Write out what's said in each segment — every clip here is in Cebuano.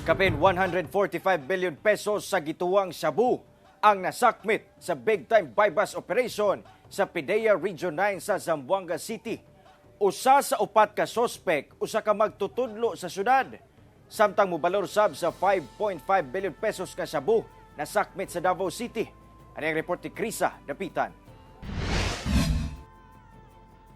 Kapin 145 billion pesos sa gituwang shabu ang nasakmit sa big time buy-bust operation sa PDEA Region 9 sa Zamboanga City. Usa sa upat ka sospek, usa ka magtutudlo sa syudad. Samtang mobalor sab sa 5.5 billion pesos nga shabu nasakmit sa Davao City. Ano ang report ni Krisa Dapitan?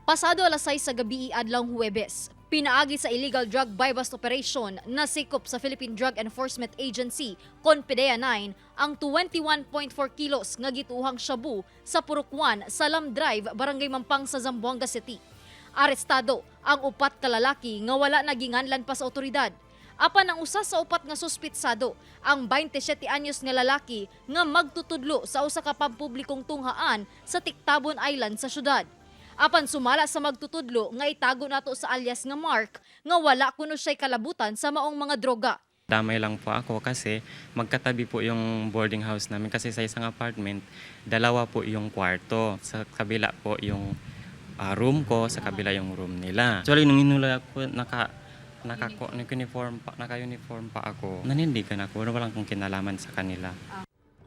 Pasado alas 6 sa gabi adlawng Huwebes, pinaagi sa illegal drug buy-bust operation na sikop sa Philippine Drug Enforcement Agency, kon PDEA 9, ang 21.4 kilos nga gituhang shabu sa Purok 1, Salam Drive, Barangay Mampang sa Zamboanga City. Arestado ang upat ka lalaki nga wala naginganlan pa sa otoridad. Apan ang usa sa upat nga suspitsado, ang 27 anyos nga lalaki nga magtutudlo sa usa ka pampublikong tunghaan sa Tictabon Island sa syudad. Apan sumala sa magtutudlo nga itago nato sa alias nga Mark nga wala kuno siya'y kalabutan sa maong mga droga. Damay lang po ako kasi magkatabi po yung boarding house namin kasi sa isang apartment, dalawa po yung kwarto. Sa kabila po yung room ko, sa kabila yung room nila. Actually, nung hinuli ako, naka naka naka-uniform pa, naka-uniform pa ako. Nanindigan ako, wala akong kinalaman sa kanila.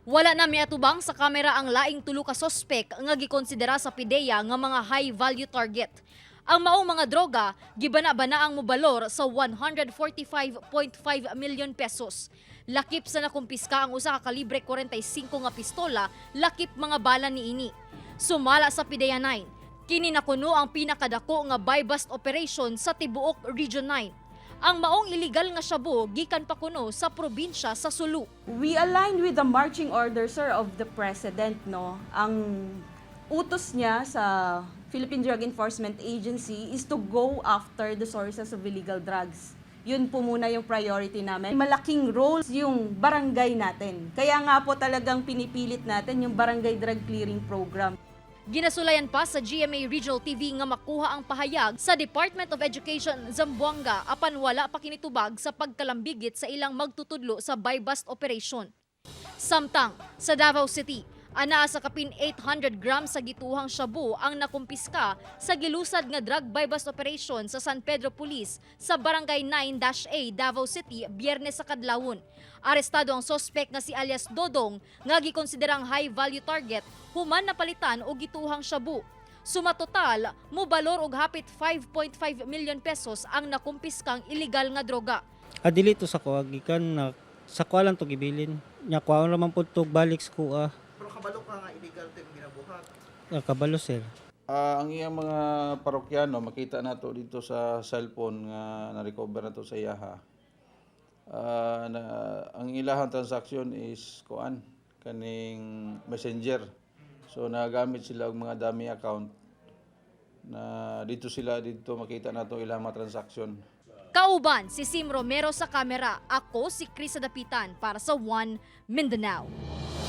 Wala na miatubang sa kamera ang laing tulo ka sospek nga gikonsidera sa PDEA nga mga high value target. Ang maong mga droga gibana-bana ang mobalor sa 145.5 million pesos. Lakip sa nakumpiska ang usa ka kalibre 45 nga pistola, lakip mga bala niini. Sumala sa PDEA 9, kini na kuno ang pinakadako nga buy-bust operation sa tibuok Region 9. Ang maong illegal nga shabu gikan pa kuno sa probinsya sa Sulu. We align with the marching order, sir, of the President, no? Ang utos niya sa Philippine Drug Enforcement Agency is to go after the sources of illegal drugs. Yun po muna yung priority namin. Malaking role yung barangay natin. Kaya nga po talagang pinipilit natin yung Barangay Drug Clearing Program. Ginasulayan pa sa GMA Regional TV nga makuha ang pahayag sa Department of Education Zamboanga apan wala pa kinitubag sa pagkalambigit sa ilang magtutudlo sa buy-bust operation. Samtang sa Davao City, anaa sa kapin 800 grams sa gituhang shabu ang nakumpiska sa gilusad nga drug buy-bust operation sa San Pedro Police sa Barangay 9-A, Davao City, Biyernes sa kadlawon. Arestado ang sospek nga si alias Dodong nga gikonsiderang high value target human napalitan og gituhang shabu. Suma total, mobalor og hapit 5.5 million pesos ang nakumpiskang illegal nga droga. Ah, dili to sa kuha gikan na sa kuha lang to gibilin. Nya kuha raman pud to balik sa kuha. Pero kabalo ka nga illegal to yung ginabuhat. Ah, kabalo, sir. Ang iyang mga parokyano makita nato dito sa cellphone nga na-recover nato sa iyaha. Na ang ilahang transaction is kuan kaning Messenger. So nagamit sila og mga dummy account na dito sila dito makita nato ilang mga transaction. Kauban si Sim Romero sa kamera. Ako si Krisa Dapitan para sa One Mindanao.